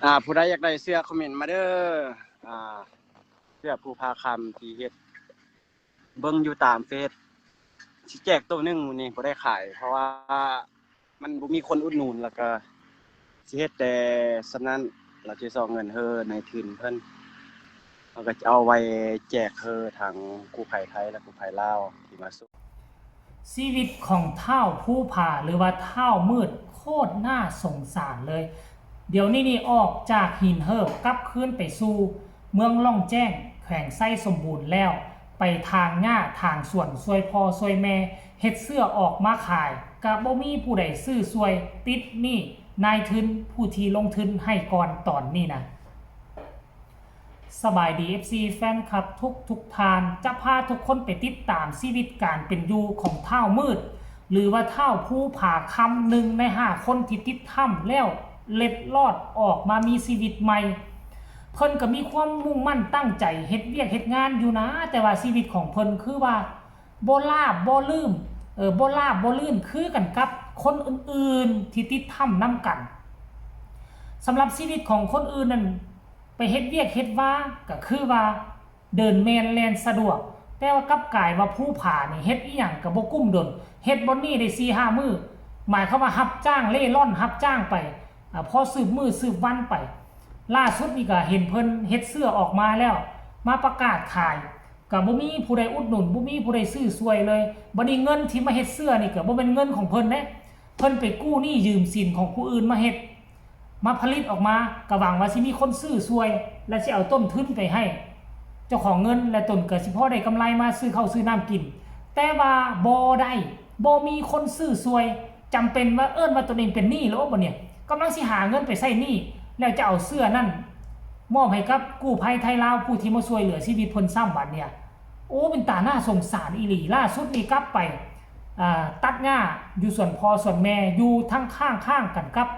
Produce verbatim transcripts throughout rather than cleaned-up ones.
อ่า ผู้ใดอยากได้เสื้อคอมเมนต์มาเด้อ อ่า เสื้อภูผาคำที่เฮ็ด เบิ่งอยู่ตามเฟซ สิแจกตัวหนึ่งมื้อนี้ บ่ได้ขาย เพราะว่ามันบ่มีคนอุดหนุน แล้วก็สิเฮ็ดแต่ส่ำนั้น แล้วสิส่งเงินให้นายทุนเพิ่น แล้วก็จะเอาไว้แจกให้ทางกู้ภัยไทยและกู้ภัยลาวที่มาช่วย ชีวิตของท้าวภูผาหรือว่าท้าวมืดโคตรน่าสงสารเลย เดี๋ยวนี้นี่ออกจากหินเหิบกลับคืนไปสู่เมืองล่องแจ้ง แขวงไชยสมบูรณ์แล้ว ไปถางหญ้าถางสวนช่วยพ่อช่วยแม่ เฮ็ดเสื้อออกมาขาย ก็บ่มีผู้ใดซื้อช่วย ติดหนี้นายทุนผู้ที่ลงทุนให้ก่อนตอนนี้นะ สบายดี เอฟซี แฟนคลับทุกทุกท่าน จะพาทุกคนไปติดตามชีวิตการเป็นอยู่ของท้าวมืด หรือว่าท้าวภูผาคำ หนึ่งในห้าคนที่ติดถ้ำแล้วเล็ดลอดออกมามีชีวิตใหม่ เพิ่นก็มีความมุ่งมั่นตั้งใจเฮ็ดเวียกเฮ็ดงานอยู่นะ แต่ว่าชีวิตของเพิ่นคือว่าบ่ราบบ่รื่น เออ บ่ราบบ่รื่นคือกันกับคนอื่นๆที่ติดถ้ำนำกัน สำหรับชีวิตของคนอื่นนั่น ไปเฮ็ดเวียกเฮ็ดวาก็คือว่าเดินแม่นแล่นสะดวก แต่ว่ากลับกลายว่าภูผานี่เฮ็ดอีหยังก็บ่กุ้มดน เฮ็ดบ่อนนี้ได้สี่ห้ามื้อ หมายความว่ารับจ้างเร่ร่อนรับจ้างไป อ่า พอสืบมื้อสืบวันไป ล่าสุดนี่ก็เห็นเพิ่นเฮ็ดเสื้อออกมาแล้ว มาประกาศขาย ก็บ่มีผู้ใดอุดหนุน บ่มีผู้ใดซื้อช่วยเลย บัดนี้เงินที่มาเฮ็ดเสื้อนี่ก็บ่แม่นเงินของเพิ่นเด้ เพิ่นไปกู้หนี้ยืมสินของผู้อื่นมาเฮ็ด มาผลิตออกมา ก็หวังว่าสิมีคนซื้อช่วย และสิเอาต้นทุนไปให้เจ้าของเงิน และตนก็สิพอได้กำไรมาซื้อข้าวซื้อน้ำกิน แต่ว่าบ่ได้ บ่มีคนซื้อช่วย จำเป็นว่าเอิ้นว่าตนเองเป็นหนี้แล้วบ่เนี่ย กำลังสิหาเงินไปใช้หนี้ แล้วจะเอาเสื้อนั่นมอบให้กับกู้ภัยไทยลาวผู้ที่มาช่วยเหลือชีวิตเพิ่นซ้ำบัดเนี่ย โอ้ เป็นตาน่าสงสารอีหลี ล่าสุดนี่กลับไป อ่า ตัดหญ้าอยู่สวนพ่อสวนแม่ อยู่ทั้งข้างๆ กันกับ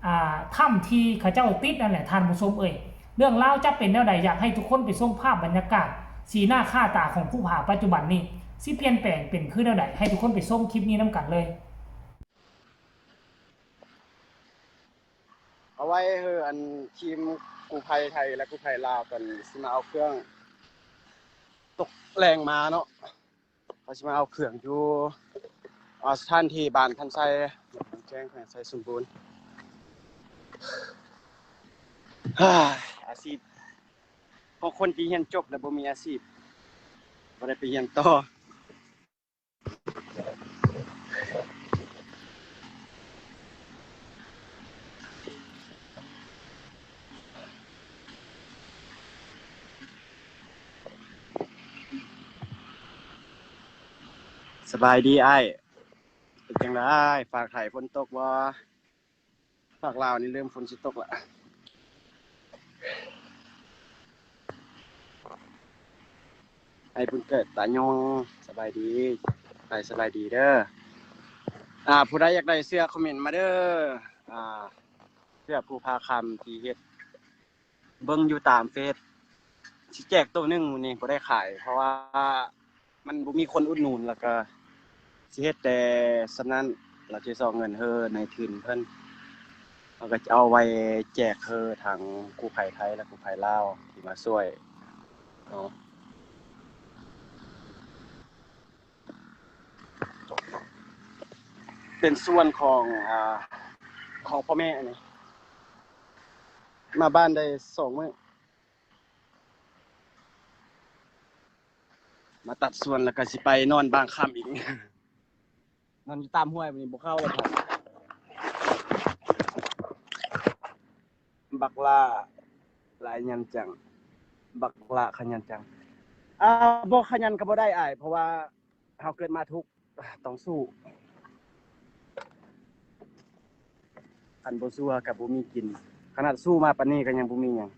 อ่า ถ้ำที่เขาเจ้าติดนั่นแหละ ท่านผู้ชมเอ่ย เรื่องราวจะเป็นแนวใด อยากให้ทุกคนไปชมภาพบรรยากาศ สีหน้าค่าตาของภูผาปัจจุบันนี้ สิเปลี่ยนแปลงเป็นคือแนวใด ให้ทุกคนไปชมคลิปนี้นำกันเลย เอาไว้ให้อันทีมกู้ภัยไทยและกู้ภัยลาวเพิ่นสิมาเอาเครื่องตกแรงมาเนาะ เขาสิมาเอาเครื่องอยู่ อ่า สถานที่บ้านทันไช แจ้งแขวงไชยสมบูรณ์ ฮ่า อาชีพของคนที่เรียนจบแล้วบ่มีอาชีพ บ่ได้ไปเรียนต่อ สบายดีอ้าย เป็นจังได๋ ภาคไทยฝนตกบ่ ภาคลาวนี่เริ่มฝนสิตกละ ไอ้บุญเกิดตายอง สบายดี ไป สบายดีเด้อ อ่า ผู้ใดอยากได้เสื้อคอมเมนต์มาเด้อ อ่า เสื้อภูผาคำที่เฮ็ด เบิ่งอยู่ตามเฟซ สิแจกตัวหนึ่งมื้อนี้ บ่ได้ขาย เพราะว่ามันบ่มีคนอุดหนุน แล้วก็สิเฮ็ดแต่ส่ำนั้น แล้วสิส่งเงินให้นายทุนเพิ่น แล้วก็จะเอาไว้แจกให้ทางกู้ภัยไทยและกู้ภัยลาวที่มาช่วยเนาะ เป็นส่วนของ อ่า ของพ่อแม่อันนี้ มาบ้านได้สองมื้อ มาตัดสวนแล้วก็สิไปนอนบางค่ำอีก นอนอยู่ตามห้วย มื้อนี้บ่เข้าแล้วครับ บักหล้า หลายยันจัง บักหล้าขยันจัง อ่า บ่ขยันก็บ่ได้อ้าย เพราะว่าเฮาเกิดมาทุกข์ ต้องสู้ คันบ่สู้ก็บ่มีกิน ขนาดสู้มาปานนี้ก็ยังบ่มีหยัง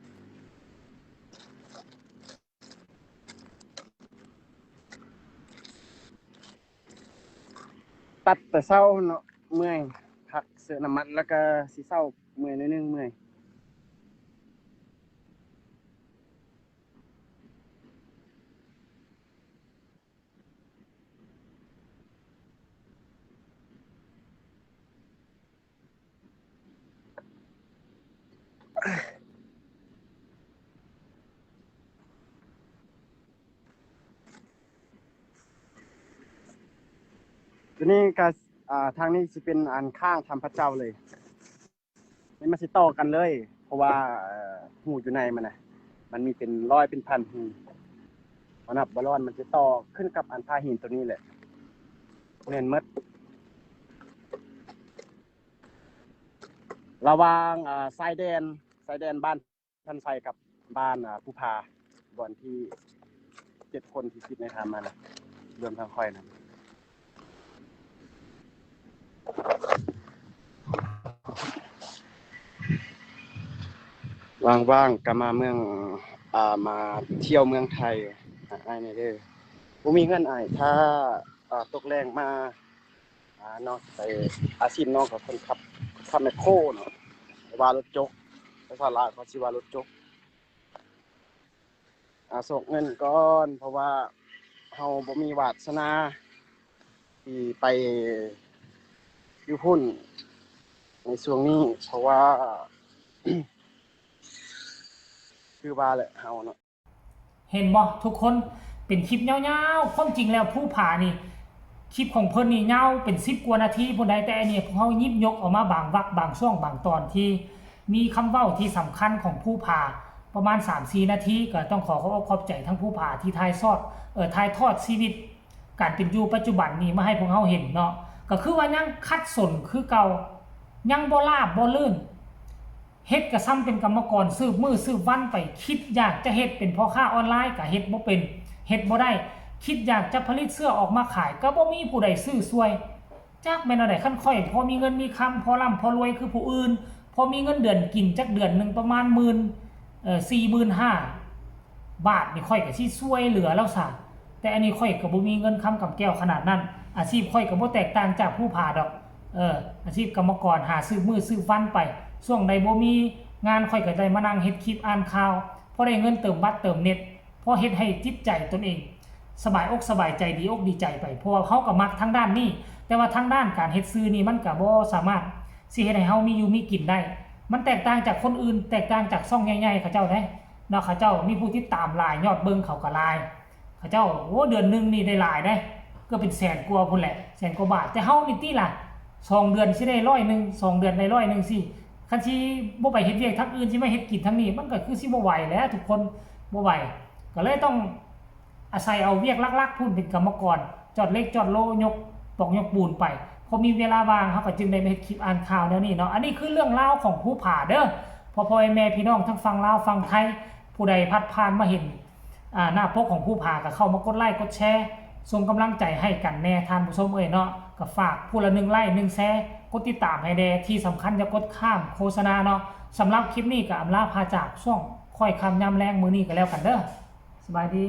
ตัดแต่เช้าเนาะ เมื่อย พักเซาะน้ำมัน แล้วก็สิเซาเมื่อยหน่อยหนึ่ง เมื่อย ตัวนี้ก็ อ่า ทางนี้สิเป็นอันข้างถ้ำพระเจ้าเลย นี่มันสิต่อกันเลย เพราะว่า เอ่อ รูอยู่ในมันนะ มันมีเป็นร้อยเป็นพันรู บ่นับบ่รอน มันสิต่อขึ้นกับอันผาหินตัวนี้แหละ แม่นหมด ระหว่าง อ่า ชายแดน ชายแดนบ้าน ท่านไซกับบ้าน อ่า ภูผา บ่อนที่เจ็ดคนที่ติดในถ้ำมานะ รวมทั้งข้อยนะ ว่างๆ ก็มาเมือง อ่า มาเที่ยวเมืองไทย หาอ้ายแหน่เด้อ บ่มีเงินอ้าย ถ้า อ่า ตกแรงมา อ่า เนาะ ไป อาชีพน้องก็คนขับ ขับแมคโครเนาะ ว่ารถจก ภาษาลาวเขาสิว่ารถจก อ่า ซกเงินก่อน เพราะว่าเฮาบ่มีวาสนาที่ไปอยู่พุ้นในช่วงนี้ เพราะว่า คือว่าแหละ เฮาเนาะ เห็นบ่ทุกคน เป็นคลิปยาวๆ ความจริงแล้วภูผานี่ คลิปของเพิ่นนี่ยาวเป็นสิบกว่านาทีพุ้นใด แต่อันนี้พวกเฮาหยิบยกเอามาบางวรรคบางช่วงบางตอนที่มีคำเว้าที่สำคัญของภูผาประมาณสามสี่นาที ก็ต้องขอขอบอกขอบใจทั้งภูผาที่ถ่ายทอด เอ่อ ถ่ายทอดชีวิตการเป็นอยู่ปัจจุบันนี้มาให้พวกเฮาเห็นเนาะ ก็คือว่ายังขัดสนคือเก่า ยังบ่ราบบ่รื่น เฮ็ดก็ส่ำเป็นกรรมกรสืบมื้อสืบวันไป คิดอยากจะเฮ็ดเป็นพ่อค้าออนไลน์ก็เฮ็ดบ่เป็น เฮ็ดบ่ได้ คิดอยากจะผลิตเสื้อออกมาขายก็บ่มีผู้ใดซื้อซ่วย จักแม่นแนวใด คันข้อยพอมีเงินมีคำ พอร่ำพอรวยคือผู้อื่น พอมีเงินเดือนกินจักเดือนหนึ่งประมาณหมื่น เอ่อ สี่หมื่นห้า บาทนี่ข้อยก็สิซ่วยเหลือลาวซะ แต่อันนี้ข้อยก็บ่มีเงินคำกำแก้วขนาดนั้น อาชีพข้อยก็บ่แตกต่างจากภูผาดอก เออ อาชีพกรรมกรหาสืบมื้อสืบวันไป ช่วงใดบ่มีงานข้อยก็ได้มานั่งเฮ็ดคลิปอ่านข่าว พอได้เงินเติมบัตรเติมเน็ต พอเฮ็ดให้จิตใจตนเอง สบายอกสบายใจดีอกดีใจไป เพราะว่าเฮาก็มักทางด้านนี้ แต่ว่าทางด้านการเฮ็ดสื่อนี่มันก็บ่สามารถสิเฮ็ดให้เฮามีอยู่มีกินได้ มันแตกต่างจากคนอื่น แตกต่างจากช่องใหญ่ๆ เขาเจ้าเด้ เนาะ เขาเจ้ามีผู้ติดตามหลาย ยอดเบิ่งเขาก็หลาย เขาเจ้า โอ้ เดือนหนึ่งนี่ได้หลายเด้ ก็เป็นแสนกว่าพุ้นแหละ แสนกว่าบาท แต่เฮานี่ติล่ะ สองเดือนสิได้ร้อยหนึ่ง สองเดือนได้ร้อยหนึ่งสิ คันสิบ่ไปเฮ็ดเวียกทางอื่น สิมาเฮ็ดกินทางนี้ มันก็คือสิบ่ไหวแหละทุกคน บ่ไหว ก็เลยต้องอาศัยเอาเวียกหลักๆ พุ้นเป็นกรรมกร จอดเหล็กจอดโล ยกปอกยกปูนไป พอมีเวลาว่างเฮาก็จึงได้มาเฮ็ดคลิปอ่านข่าวแนวนี้เนาะ อันนี้คือเรื่องราวของภูผาเด้อ พอพ่อแม่พี่น้องทั้งฝั่งลาวฝั่งไทย ผู้ใดพัดผ่านมาเห็น อ่า หน้าปกของภูผาก็เข้ามากดไลค์กดแชร์ ส่งกำลังใจให้กันแน่ท่านผู้ชมเอ้ยเนาะ ก็ฝากผู้ละหนึ่งไลค์หนึ่งแชร์ กดติดตามให้แด่ ที่สำคัญอย่ากดข้ามโฆษณาเนาะ สำหรับคลิปนี้ก็อำลาพาจากช่วงค่อยค่ำยามแลงมื้อนี้ก็แล้วกันเด้อ สบายดี